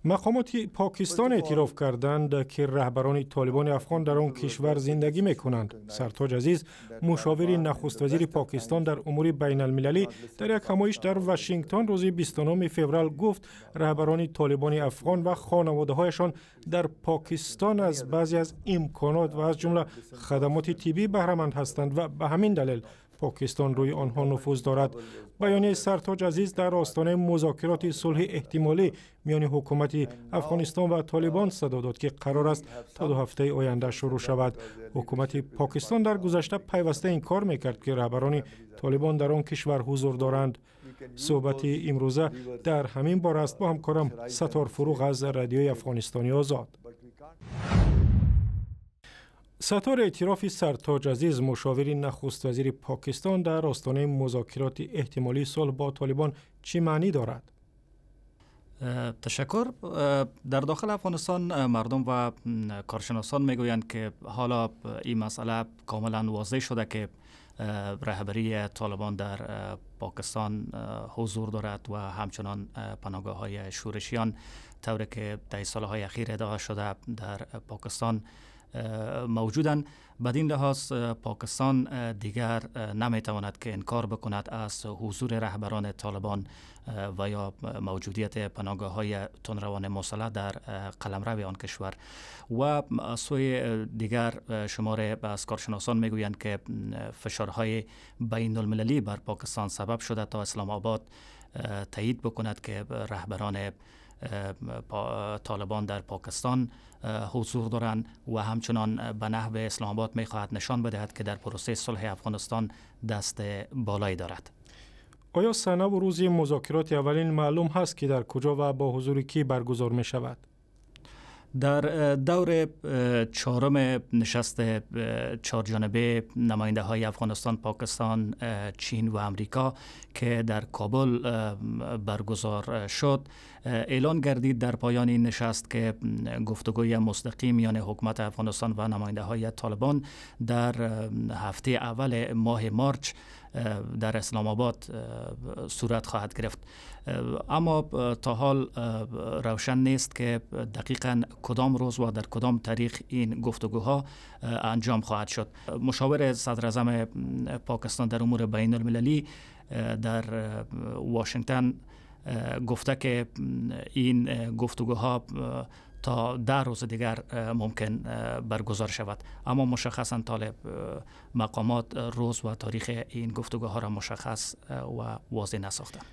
Мақомоти Покистон эътироф карданд, ки раҳбарони Толибони афғон дар он кишвар зиндагӣ мекунанд. Сартоҷ Азиз, мушовири нахуствазири Покистон дар умури байналмилалӣ, дар як ҳамоиш дар Вашингтон рӯзи 29 феврал гуфт, раҳбарони Толибони афғон ва хонаводаҳояшон дар Покистон аз баъзе аз имконот ва аз ҷумла хадамоти тиббӣ баҳраманд ҳастанд ва ба ҳамин далел Покистон рӯи онҳо нуфуз дорад. Баёнияи Сартоҷ Азиз дар остонаи музокироти сулҳи эҳтимолӣ миёни ҳукумати Афғонистон ва Толибон садо дод, ки қарор аст то 2 ҳафтаи оянда шурӯъ шавад. Ҳукумати Покистон дар гузашта пайваста инкор мекард, ки раҳбарони Толибон дар он кишвар ҳузур доранд. Суҳбати имрӯза дар ҳамин бора аст бо ҳамкорам Саттор Фуруғ аз Радиои Афғонистони Озод. Саттор, эътирофи Сартоҷ Азиз, мушовири нахуствазири Покистон, дар остонаи музокироти эҳтимолии сулҳ бо Толибон чӣ маънӣ дорад? Ташаккур. Дар дохили Афғонистон мардум ва коршиносон мегӯянд, ки ҳоло ин масъала комилан возеҳ шуда, ки раҳбарии Толибон дар Покистон ҳузур дорад ва ҳамчунон паноҳгоҳҳои шӯришиён, тавре ки дар солҳои ахир иддао шуда, дар Покистон موجودند. بدین لحاظ پاکستان دیگر نمیتواند که انکار بکند از حضور رهبران طالبان و یا موجودیت پناهگاه های تندروان مسلح در قلمرو آن کشور. و از سوی دیگر شمار از کارشناسان میگویند که فشارهای بین المللی بر پاکستان سبب شده تا اسلام آباد تایید بکند که رهبران طالبان در پاکستان حضور دارند و همچنان به نحو اسلام آباد میخواهد نشان بدهد که در پروسه صلح افغانستان دست بالایی دارد. آیا سنه و روز مذاکرات اولین معلوم هست که در کجا و با حضور کی برگزار می شود؟ در دور چهارم نشست چهارجانبه نماینده های افغانستان، پاکستان، چین و امریکا که در کابل برگزار شد، اعلان گردید در پایان این نشست که گفتگوی مستقیم میان حکومت افغانستان و نماینده های طالبان در هفته اول ماه مارچ در اسلام آباد صورت خواهد گرفت. اما تا حال روشن نیست که دقیقا کدام روز و در کدام تاریخ این گفتگوها انجام خواهد شد. مشاور صدر اعظم پاکستان در امور بین المللی در واشنگتن گفته که این گفتگوها تا 10 روز دیگر ممکن برگزار شود، اما مشخصا طالب مقامات روز و تاریخ این گفتگوها را مشخص و واضح نساختند.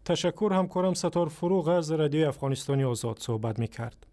تشکر. همکارم ستار فروغ از رادیوی افغانستانی آزاد صحبت میکرد.